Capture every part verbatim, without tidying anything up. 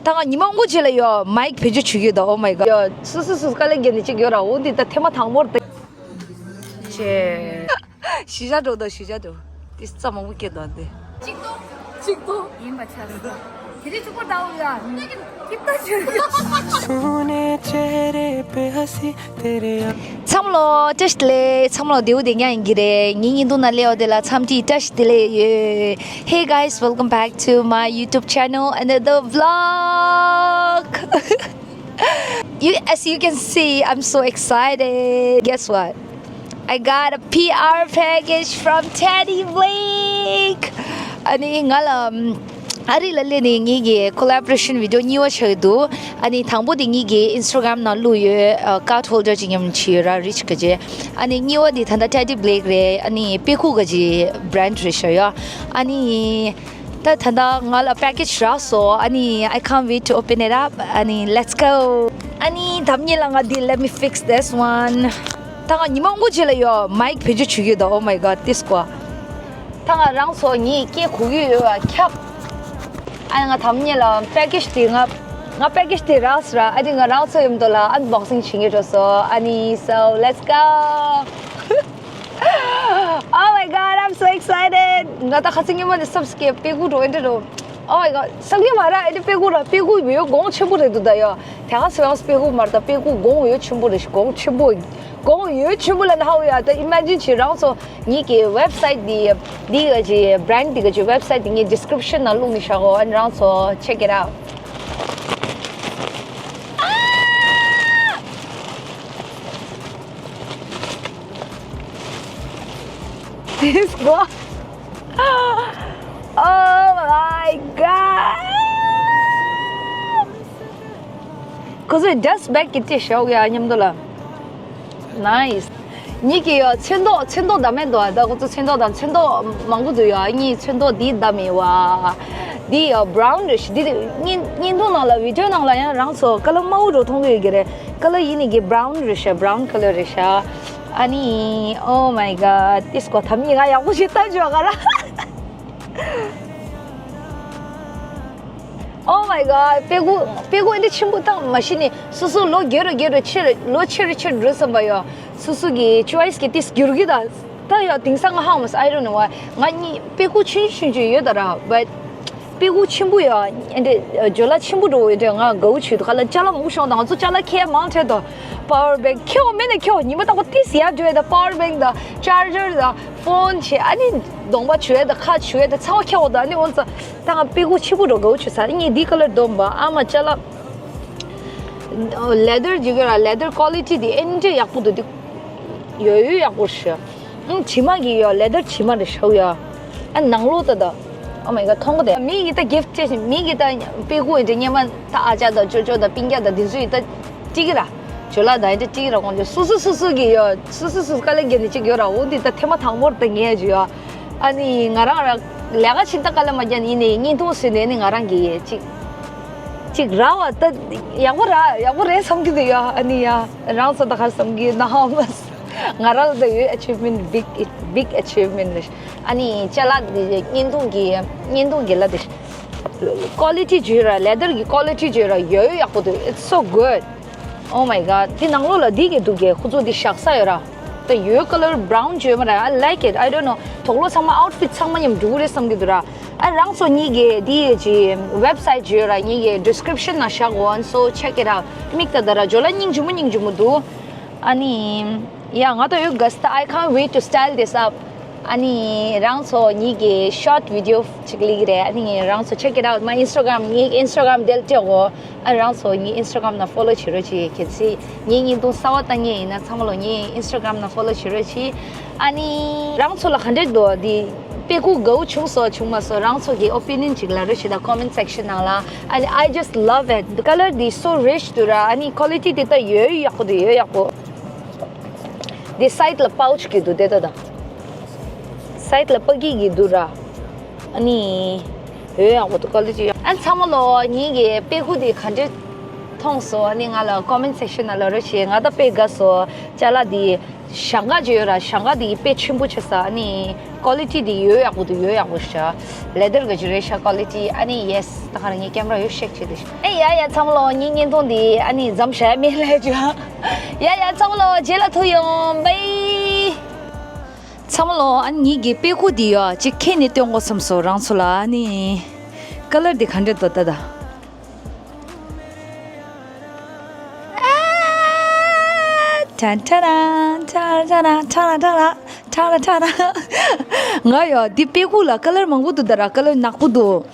ད་ང་ཉི་མ་དགུ་རྗེས་ལ་ཡོ་མའིག་བེད་སྤྱོད་བྱེད་ཀྱི་ཡོད་ད། Oh my god. ཡོ་སུ་སུ་སུ་དཀའ་ལས་བརྒྱབ་ནས་ཅིག་ཡོད་ར། འོ་འདི་ད་ཐེངས་མ་དང་པོར་ད། ཅེ། གཞིས་ཆགས་འགྲོ་ད། གཞིས་ཆགས་འགྲོ། དེ་རྩྭ་མང་པོ་སྐྱེས་འདུག་འདི། གཅིག་ཏོ། གཅིག་ཏོ། ཡིན་པ་ཆགས་སོང་། དེ་རིང་གཅིག་པོ་ལྟ་བུ་ཡ། ཁྱིམ་ཐག་ཆོད། སོང་ནས་ཅེ་རེ་པེ་ཧ་སི་ཚང་མ་ལོ་བཀྲ་ཤིས་བདེ་ལེགས། ཚང་མ་ལོ་བདེ་པོ་བདེ་ཉག་ཡིན་གྱི་རེད། ངའི་བརྙན་ཐུང་ནང་སླེབས་པ་དེ་ལ་འཚམས་འདྲི་བཀྲ་ཤིས་བདེ་ལེགས་ཡོད། Hey guys, welcome back to my YouTube channel, another vlog. You, as you can see, I'm so excited. Guess what? I got a P R package from Teddy Blake. ཨ་ནི་ང་ལ་ཨ་རི་ལ་སླེབས་ནས་ངེད་ཀྱི་collaboration video གཉིས་པ་ཆགས་ཀྱི་འདུག་ཨ་ནི་དང་པོ་དེ་ངེད་ཀྱི་Instagram ནང་བླུགས་ཡོད། ཨ། card holder ཅིག་མཉམ་བྱས་ཡོད་ར། Rich ག་ཅེ། ཨ་ནི་གཉིས་པ་དེ་ད་ལྟ་Teddy Blake རེད། ཨ་ནི་དཔེ་ཁུག་ག་ཅེ་brand རེད་ཤག་ཡ། ཨ་ནི་ད་ད་ལྟ་ང་ལ་package རག་སོང་། ཨ་ནི་I can't wait to open it up. ཨ་ནི་let's go. ཨ་ནི་ད་ཉིན་ལ་ང་འདི་let me fix this one. ད་ང་ཉི་མ་དགུ་རྗེས་ལ་ཡོ་མའིག་བེད་སྤྱོད་བྱེད་ཀྱི་ཡོད་ད། Oh my god, this one. ད་ང་རང་ཚོ་གཉིས་སྐད་གོ་གི་ཡོད་པ་ཁྱབ། ཨ་ནི་ང་ད་ཉིན་ལ་package དེ་ང་ང་package དེ་རག་སོང་ར། ཨ་ནི་ང་རང་ཚོ་མཉམ་དུ་ལ་unboxing བྱེད་ཀྱི་འགྲོ་སོང་། ཨ་ནི་so let's go. Oh my god, I'm so excited. ང་ད་ཁ་སང་ཉི་མ་ནས་བསམ་སྐྱེ་དཔེ་ཁུག་འགྲོ་ཨེ་འདྲ་འགྲོ། Oh my god, བསམ་གྱི་མ་ར། ཨེ་འདྲ་དཔེ་ཁུག་ར། དཔེ་ཁུག་ཡོད་གོང་ཆེན་པོ་རེད་འདུག་ད་ཡ། དེ་ག་སོ་ཡང་དཔེ་ཁུག་མ་ར། ད་དཔེ་ཁུག་གོང་ཡོད་ཆེན་པོ་རེད་ཤག་གོང་ཆེན་པོ། གོང་ཡོད་ཆེན་པོ་ལ་ན་ཧ་ཡ། ད་imagine བྱེད། རང་ཚོ་གཉིས་ཀྱི་website དེ་དེ་ག་ཅེ་brand དེ་ག་ཅེ་website དེ་ངས་description ནང་བླུགས་ནས་བཞག་གོ། ཨ་ནི་རང་ཚོ་check it out. This one. Oh my god. ཁོ་ཚོས་dust bag གི་དེ་ཞོག་ཡ་མཉམ་དུ་ལ། Nice. ཉིད་ཀྱི་ཡོ་ཚོན་མདོག་ཚོན་མདོག་བདག་མེད་འདུག་ད་ཁོ་ཚོ་ཚོན་མདོག་དང་ཚོན་མདོག་མང་པོ་འདུག་ཡོ། ཨ་ནི་ཚོན་མདོག་འདི་བདག་མེད་པ། འདི་ཡོ་brown རེད་ཤག་འདི་དེ་བརྙན་བརྙན་ཐུང་ནང་ལ་video ནང་ལ་ཡང་རང་ཚོ་ཀ་ལར་དམར་པོ་འདྲ་མཐོང་གི་ཡོད་ཀྱི་རེད། ཀ་ལར་ཡིན་ནི་གི་brown རེད་ཤག brown colour རེད་ཤག་ཨ་ནི། Oh my god, this གོ་ཐམ་ཡིན། ང་ཡག་པོ་ཞིག་ལྟ་བྱོས་ག་ར། Oh my god, དཔེ་ཁུག་དཔེ་ཁུག་འདི་ཆེན་པོ་དང་མ་གཞི་ནས་སོ་སོ་ལོ་རྒས་རུ་རྒས་རུ་ཆེ་རུ་ལོ་ཆེ་རུ་ཆེ་རུ་འགྲོ་བསམ་པ་ཡོ། སོ་སོ་གི་choice གི་ཏིས་འགྱུར་གི་ད། ད་ཡོ་དེང་སང་ང་ཧ་མ་སོང་། I don't know why. ང་གཉིས་དཔེ་ཁུག་ཆུང་ཆུང་ཆུང་ཡོད་ད་ར། But དཔེ་ཁུག་ཆེན་པོ་ཡོ། འདི་ཇོ་ལ་ཆེན་པོ་འགྲོ་འོས་འདྲ་ང་དགའ་བོ་བྱེད་འདུག་ཁ་ལ་ཅ་ལག་མང་པོ་ཤོང་དང་། ང་ཚོ་ཅ་ལག་ཁྱེར་མང་ཐལ་དོ། Power bank ཁྱེར་འོ་མེད་ན་ཁྱེར་འོ། ཉི་མ་རྟག་པར་ཏིས་ཡར་འགྲོ་ཡ་ད། Power bank དང་charger དང་phone བྱས། ཨ་ནི་གདོང་པ་བྱུག་ཡ་དང་ཁ་བྱུག་ཡ་དང་ཚང་མ་ཁྱེར་འོ་ད། ཨ་ནི་འོ་ཙ་ད་ང་དཔེ་ཁུག་ཆེན་པོ་འགྲོ་དགའ་བོ་བྱེད་ས། ཨ་ནི་འདི་ཀ་ལར་འདོམ་པ། ཨ་མ་ཅ་ལག leather ཅིག་ཡོད་ར། leather quality དེ་ཨེ་འདྲ་ཡག་པོ་འདུག་དེ་ཡོད་ཡོད་ཡག་པོ་ཞིག་ཨང་། དྲི་མ་གི་ཡོ། leather དྲི་མ་རེད་ཤག་ཡོ། ཨ་ནང་ལོགས་ད་ད། Oh my god, མཐོང་གི་དེ་མི་གི་ད་gift བྱེད་བཞིན། མི་གི་ད་དཔེ་ཁུག་ཨེ་འདྲ་སྔོན་མ་ད་ཨ་ཅག་དང་ཅོ་ཅོ་དང་སྤུན་ཀྱག་དང་དེ་ཚོ་ཡི་ད་སྤྲད་གི་ར། ཇོ་ལ་དང་ཨེ་འདྲ་སྤྲད་གི་ར། ཁོང་ཚོ་སོ་སོ་སོ་སོ་གི་ཡོ། སོ་སོ་སོ་སོ་དཀའ་ལས་བརྒྱབ་ནས་ཅིག་ཡོད་ར། འོ་འདི་ད་ཐེངས་མ་དང་པོར་ད་ངས་ཅིག་ཡོ། ཨ་ནི་ང་རང་ར་ལས་ཀ་ཕྱིན་ད་དཀའ་ལས་མ་བརྒྱབ་ནས་ཡིན་ནའི་བརྙན་ཐུང་བཟོས་ནས་ནི་ང་རང་གི་ཅིག་ཅིག་རག་པ་ད་ཡག་པོ་ར་ཡག་པོ་རེད་བསམ་གྱི་འདུག་ཡ། ཨ་ནི་ཡ་རང་ཚོ་ད་ག་བསམ་གྱི་ན་ཧ་མ་སོང་། ང་རང་ལ་ད་ཡོད་achievement, big, big achievement རེད། ཨ་ནི་ཅ་ལག་འདི་བརྙན་ཐུང་གི་བརྙན་ཐུང་གི་ལ་དེ་quality བརྗོད་ར། leather གི་quality བརྗོད་ར་ཡོད་ཡོད་ཡག་པོ་འདུག It's so good. Oh my god. དེ་ནང་ལོགས་ལ་འདི་གི་འདུག་གས། ཁོ་ཚོ་འདི་བཞག་ས་ཡོད་ར། ད་ཡོད་colour brown བརྗོད་མ་ར། I like it. I don't know. དོག་ལོ་ཚང་མ་outfit ཚང་མ་མཉམ་འགྲོ་གི་རེད་བསམ་གྱི་འདུག་ར། ཨ་རང་ཚོ་གཉིས་ཀྱི་དེ་ཀྱི་website བརྗོད་ར། གཉིས་ཀྱི་description ནང་བཞག་གོ། So check it out. མིག་ལྟ་ད་ར། ཇོ་ལ་སྙིང་རྗེ་མོ་སྙིང་རྗེ་མོ་འདུག་ཨ་ནི་ཡ་ང་ད་ཡོད་ག་ས། I can't wait to style this up. ཨ་ནི་རང་ཚོ་གཉིས་ཀྱི་short video ཅིག་ལིག་རེད། ཨ་ནི་རང་ཚོ་check it out. My Instagram. ངའི་Instagram དེ་ལ་སྤྲད་གོ། ཨ་རང་ཚོ་ངའི་Instagram ནང་follow བྱེད་རོགས་གྱིས། གལ་སྲིད་ངའི་བརྙན་ཐུང་གསར་པ་ལྟ་མཁན་ཡིན་ན་ཚང་མ་ལོ་ངའི་Instagram ནང་follow བྱེད་རོགས་གྱིས། ཨ་ནི་རང་ཚོ་ལ་ག་འདྲས་འདུག་འདི་དཔེ་ཁུག་དགའ་བོ་བྱུང་སོང་བྱུང་མ་སོང་། རང་ཚོ་གི་opinion ཅིག་ལབ་རོགས་གྱིས་ད་comment section ནང་ལ། ཨ་ནི་I just love it. The colour འདི་so rich འདུག་ར། ཨ་ནི་quality དེ་ད་ཡོད་ཡག་པོ་འདུག་ཡོད་ཡག་པོ། འདི་side ལ་pouch གི་འདུག་དེ་ད་ད། side ལ་པ་ཀི་གི་འདུག་ར། ཨ་ནི་ཡོད་ཡག་པོ་འདུག quality ཡོད། ཨ་ཚང་མ་ལོ་ངེད་ཀྱི་དཔེ་ཁུག་དེ་ག་འདྲས་མཐོང་སོང་། ཨ་ནི་ང་ལ་comment section ནང་ལབ་རོགས་བྱེད། ང་ད་དཔེ་དགའ་སོང་། ཅ་ལག་དེ་ ཞྭ་སྒ་ཅིག་ཡོད་ར། ཞྭ་སྒ་དེ་དཔེ་ཆེན་པོ་ཆེ་ས། ཨ་ནི་ཀོ་ལི་ཊི་དེ་ཡོད་ཡག་པོ་འདུག་ཡོད་ཡག་པོ་ཤ་ལེ་དར་ག་ཅིག་རེད་ཤ་ཀོ་ལི་ཊི། ཨ་ནི་ཡེས། ད་ག་རང་ངས་ཀེམ་ར་ཡོད་ཤེག་བྱེད་དེ་ཤ། ཨེ་ཡ་ཡ་ཚང་མ་ལོ། ངའི་བརྙན་ཐུང་འདི་ཨ་ནི་མཚམས་བཞག་མེད་ལས་ཅུ། ཡ་ཡ་ཚང་མ་ལོ། རྗེས་ལ་ཐུག་ཡོང་། བའི་ཚང་མ་ལོ། ཨ་ནི་ངའི་གི་དཔེ་ཁུག་འདི་ཡོད་ཅིག་ཁྱེར་ནས་སྟོན་དགོས་བསམ་སོང་རང་ཚོ་ལ། ཨ་ནི་ཀ་ལར་འདི་ག་འདྲ་འདུག་ལྟ་ད། ཨ། ཁྲ་ཁྲ་ར། ཁྲ་ཁྲ་ར། ཁྲ་ལ་ཁྲ་ལ། ཁྲ་ལ་ཁྲ་ལ། ང་ཡ་འདི་དཔེ་ཁུག་ལ་ཀ་ལར་མང་པོ་འདུག་ད་ར། ཀ་ལར་ནག་པོ་འདུག་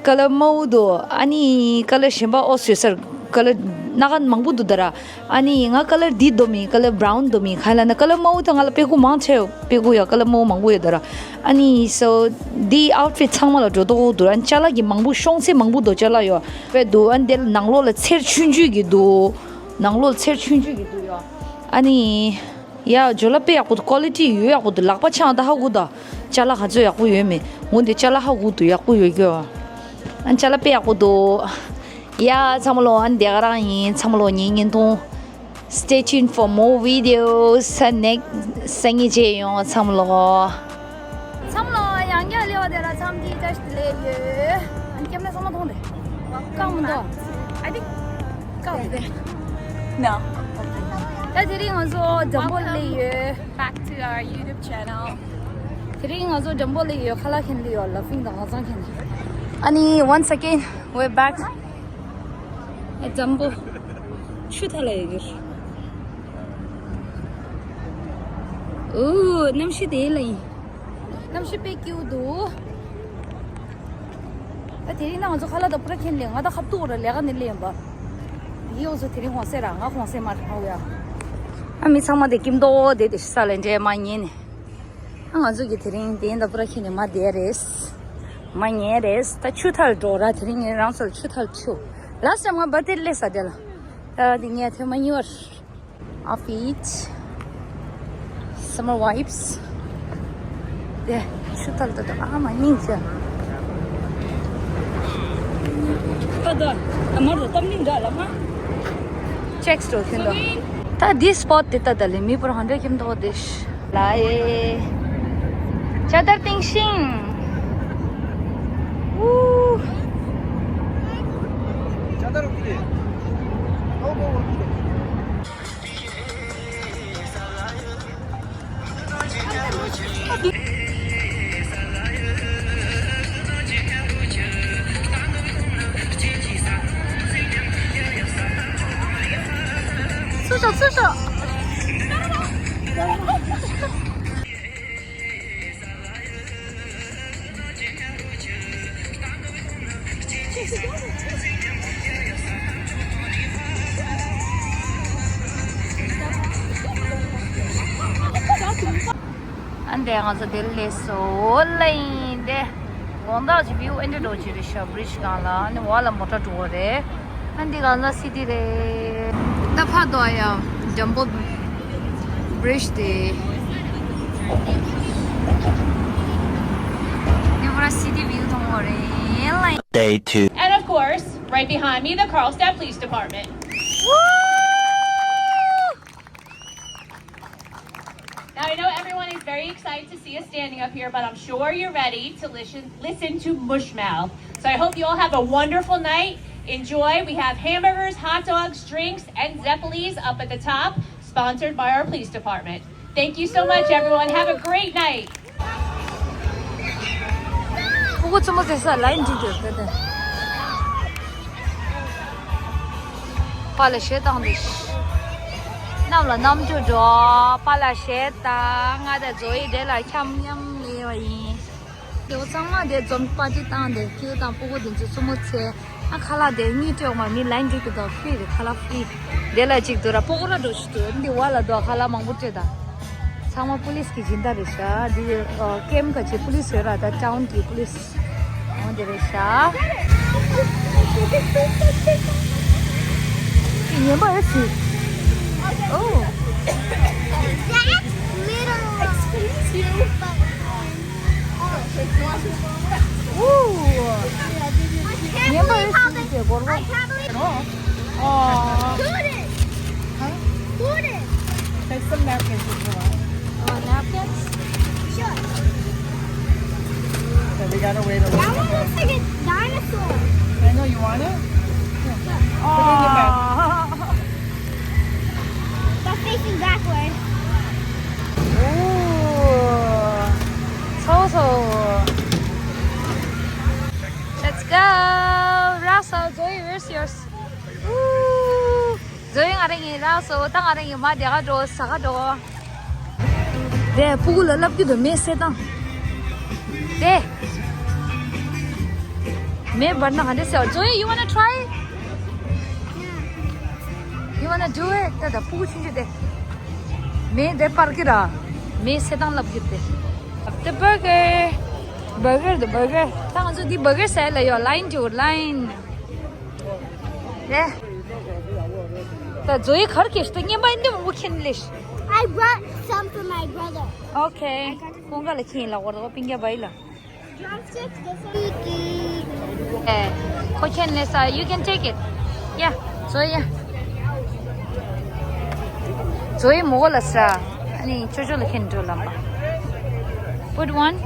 ཀ་ལར་དམར་པོ་འདུག་ཨ་ནི་ཀ་ལར་གཞན་པ་ཨོ་སོས་སར་ཀ་ལར་སྣ་ཁ་མང་པོ་འདུག་ད་ར། ཨ་ནི་ང་ཀ་ལར་འདི་འདོམས་ཡིན། ཀ་ལར་བྷ་རའུན་འདོམས་ཡིན། གང་ལ་ན་ཀ་ལར་དམར་པོ་དང་ང་ལ་དཔེ་ཁུག་མང་ཆེ་དཔེ་ཁུག་ཡ་ཀ་ལར་དམར་པོ་མང་པོ་ཡོད་ད་ར། ཨ་ནི་སོ་འདི་ཨའུཊ་ཕིཊ་ཚང་མ་ལ་འགྲོ་ལྡོག་འདུག་ཨ་ནི་ཅ་ལག་གི་མང་པོ་ཤོང་ཚད་མང་པོ་འདུག་ཅ་ལག་ཡོད་པས་འདུག་ཨ་ནི་དེ་ལ་ནང་ལོགས་ལ་ཚེར་ཆུང་ཆུང་གི་འདུག་ནང་ལོགས་ཚེར་ཆུང་ཆུང་གི་འདུག་ཡོད། ཨ་ནི་ཡ་ཇོ་ལ་དཔེ་ཡག་པོ་འདུག་ཀོ་ལི་ཊི་ཡོད་ཡག་པོ་འདུག་ལག་པ་འཆང་ད་ཧ་གོ་ད། ཅ་ལག་ག་ཚོད་ཡག་པོ་ཡོད་མེད་ངོ་འདི་ཅ་ལག་ཧ་གོ་འདུག་ཡག་པོ་ཡོད་ཀྱོ། ཨ་ནི་ཅ་ལག་དཔེ་ཡག་པོ་འདུག་ཡ་ཚང་མ་ལོ། ཨ་ནི་དེ་ག་རང་ཡིན། ཚང་མ་ལོ་ངའི་བརྙན་ཐུང་། Stay tuned for more videos. Next སང་ཉིན་མཇལ་ཡོང་། ཚང་མ་ལོ། ཚང་མ་ལོ། ཡང་བསྐྱར་སླེབས་པ་དེ་ལ་འཚམས་འདྲི་བཀྲ་ཤིས་བདེ་ལེགས་ཡོད། ཨ་ནི་ཀེམ་ར་ཚང་མ་མཐོང་དེ། བཀག་མི་འདུག I think བཀག་དེ། No. ད་དེ་རིང་ང་ཚོ་འཇམ་པོ་སླེབས་ཡོད། Back to our YouTube channel. དེ་རིང་ང་ཚོ་འཇམ་པོ་སླེབས་ཡོད། ཁ་ལག་ཁྱེར་སླེབས་ཡོད། ལ་ཕིང་དང་ང་ཚང་ཁྱེར་སླེབས། ཨ་ནི་once again we're back. ཨ་འཇམ་པོ། ཆུ་ཐ་ལ་ཡོད་གི། ཨོ། གནམ་གཤིས་དེ་ལ་ཡིན། གནམ་གཤིས་དཔེ་སྐྱིད་པོ་འདུག་ད་དེ་རིང་ན་ང་ཚོ་ཁ་ལག་དང་པུ་ར་ཁྱེར་སླེབས། ང་ད་ཁ་ཐུག་ར་ལས་ཀ་ནས་སླེབས་ཡིན་པ། ཡིའུ་ཚོ་དེ་རིང་གོང་སེ་ར་ང་གོང་སེ་མ་རེད་ཨོ་ཡ། ཨ་མི་ཚང་མ་དེ་ཀིམ་ཏོ་དེ་དེ་ས་ལ་འདྲེ་མ་ཉན་ནས། ཨ་ང་ཚོ་གི་དེ་རིང་དེ་ཡིན་ད་པུ་ར་ཁྱེར་ནས་མ་བསྡད་རེད། མ་ཉན་རེད། ད་ཆུ་ཐར་འགྲོ་ར། དེ་རིང་ངས་རང་ཚོར་ཆུ་ཐར་ཆུ། Last time ང་བར་ཐེ་སླེབས་ས་དེ་ལ། ད་དེ་ངས་ཐེངས་མ་གཉིས་པར། Outfit. Summer vibes. དེ་ཆུ་ཐར་ད་ད་ཨ་མ་སྙིང་རྗེ། ད་ད་ད་མར་ད་གཏམ་གླེང་འདྲ་ལ་མ། Check store ཁྱོད་ད། ད་འདི་སྤོ་ཊི་དེ་ད་ད་ལེ་མི་པུར་ཧན་ཌེ་ཁྱིམ་ཐོག་དེ། ལའེ། ཅ་དར་ཏིང་ཤིང་། ཨུ། ཅ་དར་ཀུ་ལེ། ཨོ་ཀོ་ཀུ་ལེ། ཚུར་ཤོག་ཚུར་ཤོག་ཨ་འདས་ང་ཚོ་དེ་ལས་སོ་ལ་ཡིན་ཏེ། དགོང་དག་ཅིག་བིའུ་ཨེ་འདྲ་འགྲོ་ཅིག་རེད་ཤག་བྷི་རིཇ་སྒང་ལ། ཨ་ནི་འོག་ལ་མོ་ཊ་འགྲོ་བ་རེད། ཨ་འདི་གང་ལ་སི་ཏི་རེད། ད་ཕ་དོ་ཡ་ཇམ་པོ་བྷི་རིཇ་དེ། འདི་བོ་ར་སི་ཏི་བིའུ་མཐོང་བ་རེད་ལ། Day two. And of course, right behind me, the Karlstad Police Department. Now, I know everyone is very excited to see us standing up here, but I'm sure you're ready to listen, listen to Mushmouth. So I hope you all have a wonderful night. Enjoy. We have hamburgers, hot dogs, drinks, and Zeppelis up at the top, sponsored by our police department. Thank you so much, everyone. Have a great night. ཕྲུ་གུ་ཆུང་མ་ཟེར་ས་ལ་ཡིན་འགྲིག་འགྲོ་གི་དེ། པཱ་ལགས་གཞས་བཏང་འདུག་གནམ་ལ་གནམ་གྲུ་འགྲོ། པཱ་ལགས་གཞས་བཏང་། ང་དང་ཛོ་ཡི་དེ་ལ་འཁྱམ་འཁྱམ་ལས་པ་ཡིན། དེ་བོ་ཚང་མ་དེ་འཛོམས་པར་ཊི་བཏང་སྟེ་ཁྱེའུ་དང་སྤུ་གུ་དེ་ཚོ་བཙུན་མོ་ཚོས། ཨ་ཁ་ལག་དེ་གཉིས་སྤྲད་མ། མི་ལན་འགྲིག་གི་དང་ཕི་རི་ཁ་ལག་ཕི་རི། དེ་ལ་གཅིག་ཏུ་ར་པོ་ཀོ་ར་འགྲོ་ཞིག་ཏུ་འདི་བ་ལ་དོ་ཁ་ལག་མང་པོ་སྤྲད་ད། ཚང་མ་པུ་ལིས་ཀྱི་སྦྱིན་བདག་རེད་ཤག་འདི་ཨ་ཀེམ་ག་ཅིག་པུ་ལིས་ཡོད་ར། ད་ཊའུན་གྱི་པུ་ལིས་འོང་དེ་རེད་ཤག་ངན་པ་ཨེ་སི། ཨོ། Excuse you. ངན་པ་ཨེ་སི་དེ་སྒོར་མོ། ཨོ། Huh? There's some napkins if you want. You want napkins? Sure. So we gotta wait a little bit. That one looks like a dinosaur. I know, you want it? Here, put it in the bag. Aww. That's facing backward. Ooh. So, so. Let's go. Russell, Zoe, where's yours? Ooh. Zoe, ང་རང་གི་རག་སོང་། ད་ང་རང་གི་མ་དེ་ག་འགྲོ། ཟ་ག་འགྲོ། དེ་སྤུ་གུ་ལ་ལབ་ཀྱི་འདུག་མེ་བསད་སྟངས། དེ་མེ་འབར་ན་ག་འདྲ་བསད། Zoe, you wanna try it? You wanna do it? ད་ད་སྤུ་གུ་ཆུང་ཆུང་དེ་མེ་དེ་འབར་གི་ར། མེ་བསད་སྟངས་ལབ་ཀྱི་དེ། The burger. Burger, the burger. ད་ང་ཚོ་འདི་burger ཟ་ཡ་ལ་ཡོད། Line འདུག line. ད་Zoe གར་གེ་ཤི་ད་ཉན་པ་འདི་མང་པོ་ཁྱེར་ལེ་ཤི། I brought some for my brother. Okay. ཁོང་ག་ལ་ཁྱེར་ལ་བར་པིང་ག་བའི་ལ། Drumsticks, this one. ཁོ་ཁྱེར་ལེ་ས། You can take it. Yeah. Zoe, yeah. Zoe མོ་གོ་ལ་ས། ཨ་ནི་ཅོ་ཅོ་ལ་ཁྱེར་འགྲོ་ལམ་པ། Put one.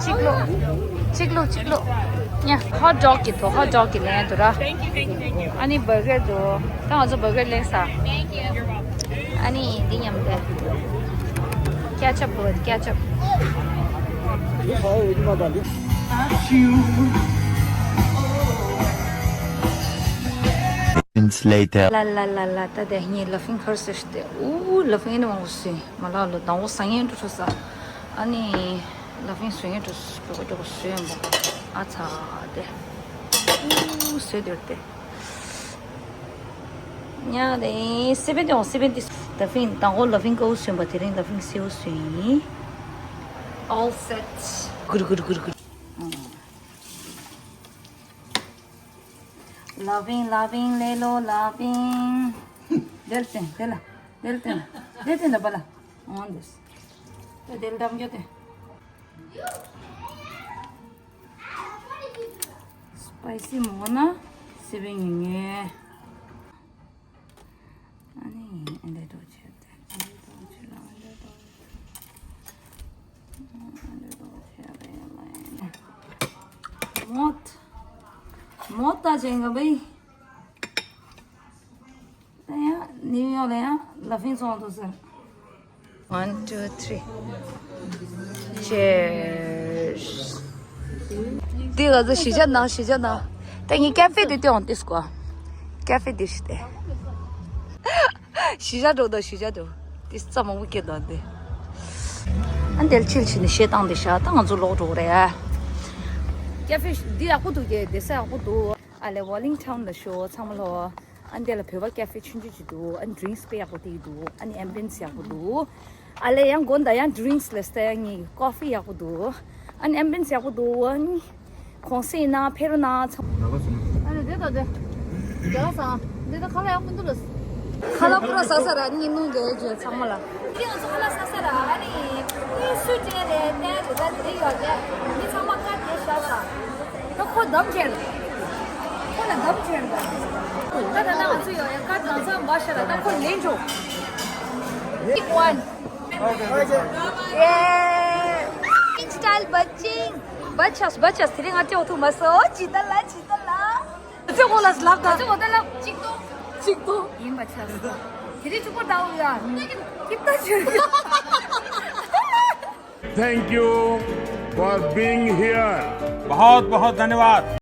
གཅིག་ལོ། གཅིག་ལོ། གཅིག་ལོ། ཡ། Hot dog གི་དོ། Hot dog གི་ལེན་དུ་ར། ཨ་ནི་burger དུ། ད་ང་ཚོ་burger ལེན་ས། ཨ་ནི་འདི་མཉམ་དུ། Ketchup དུ། Ketchup. Minutes later. ལ་ལ་ལ་ལ། ད་དེ་ངའི་ལ་ཕིང་ཁར་སོ་ཤི་ཏེ། ཨུ་ལ་ཕིང་ནི་མང་པོ་སོས། མ་ལ་ལོ་དང་པོ་ཟ་ངན་འགྲོ་ཤོ་ས། ཨ་ནི་ལ་ཕིང་སོས་ངན་འགྲོ་ཤོ་འགྲོ་ཤོ་སོས་ཡོང་པ། ཨ་ཚ་དེ། ཨུ་སོས་དེར་དེ། ཉ་རེ་སེ་བན་ཏི་འོང་། སེ་བན་ཏི། ལ་ཕིང་དང་པོ་ལ་ཕིང་ཀའུ་སོན་པ། དེ་རིང་ལ་ཕིང་སེའུ་སོན་ཡིན། All set. གུར་གུར་གུར་གུར། ལ་ཕིང་ལ་ཕིང་ལེ་ལོ་ལ་ཕིང་། དེར་བསྟན་དེ་ལ། དེར་བསྟན་དེར་བསྟན་ལ་པ་ལ། འོང་དེས། དེ་དེར་འགྲམ་རྒྱོ་དེ། Spicy མོ་ན་སེ་བན་ཉུང་ཉུང་། ཨ་ནི་ཨ་འདྲ་འགྲོ་ཆེ་དེ། ཨ་འདྲ་འགྲོ་ཆེ་ལ། ཨ་འདྲ་འགྲོ་ཆེ། ཨ་འདྲ་འགྲོ་ཆེ་རེད་ལ། མོད། མོད་ད་ཅན་ག་བའི། ད་ཡང་ནིའུ་ཡོག་ལ་ཡང་ལ་ཕིང་སོང་འདུག་ཟེར། One, two, three. Cheers. འདི་ང་ཚོ་གཞིས་ཆགས་ནང་། གཞིས་ཆགས་ནང་། ད་ངས་ཀ་ཧྥེ་འདི་སྟོན་འདི་སྐོར། ཀ་ཧྥེ་འདི་ཞིག་སྟེ། གཞིས་ཆགས་འགྲོ་དང་། གཞིས་ཆགས་འགྲོ། འདི་རྩྭ་མང་པོ་སྐྱེས་འདུག་འདི། ཨ་འདིར་ཕྱིར་ཕྱིན་ནས་བཤད་སྟངས་འདི་བཞག་ད་ང་ཚོ་ལོག་འགྲོ་གི་རེད། ཀ་ཧྥེ་འདི་ཡག་པོ་འདུག་གས། བསྡད་ས་ཡག་པོ་འདུག་ཨ་ལས་Wellington ལ་ཤོག་ཚང་མ་ལོ། ཨ་འདི་ལ་བོད་པ་ཀ་ཧྥེ་ཆུང་ཆུང་ཅིག་འདུག་ཨ་drinks དཔེ་ཡག་པོ་དེ་འདུག་ཨ་ནི་ambience ཡག་པོ་འདུག་ཨ་ལས་ཡང་དགོང་དག་ཡང་drinks ལ་སྟེ་ངའི་coffee ཡག་པོ་འདུག་ཨ་ནི་ambience ཡག་པོ་འདུག་ཨ་ནི་གོང་སེང་ན་ཕེ་རུ་ན་ཚང་། ཨ་ནི་དེ་ད་དེ་རྒྱ་ལ་སང་འདི་ད་ཁ་ལག་ཡག་པོ་འདུག་ལ། ཁ་ལག་པུ་ར་ཟ་ས་ར་ཉིན་ནུང་གས་བརྗོད་ཚང་མ་ལ། དེ་ང་ཚོ་ཁ་ལག་ཟ་ས་ར་ཨ་ནི་ངའི་སུས་སྤྲད་ལས་གནས་དེ་ད་དེ་ཡོད་དེ་མི་ཚང་མ་ཀ་དེ་ཤ་ས། ད་ཁོ་གདམ་བྱས་ལ། ཁོ་ལ་གདམ་བྱས་ལ། ད་ད་ལྟ་ང་ཚོ་ཡོད་ཡ་ཀ་ད་ཚང་བ་ཤ་ལ་ད་ཁོ་ལེན་འགྲོ། Pick one. Yeah. Pink style batching. བ་ཆགས་བ་ཆགས། དེ་རིང་ང་སྤྲད་འོ་ཐུག་མ་སོ། ཇི་ལྟར་ལ་ཇི་ལྟར་ལ། ཚེ་གོ་ལ་ལབ་ད། ཚེ་གོ་ད་ལབ་གཅིག་ཏོ། གཅིག་ཏོ། ཡིན་པ་ཆགས་སོ། དེ་རིང་གཅིག་པོ་ད་འོ་ཡ། ཁྱིམ་ད་ཆུ། Thank you for being here. बहुत बहुत धन्यवाद।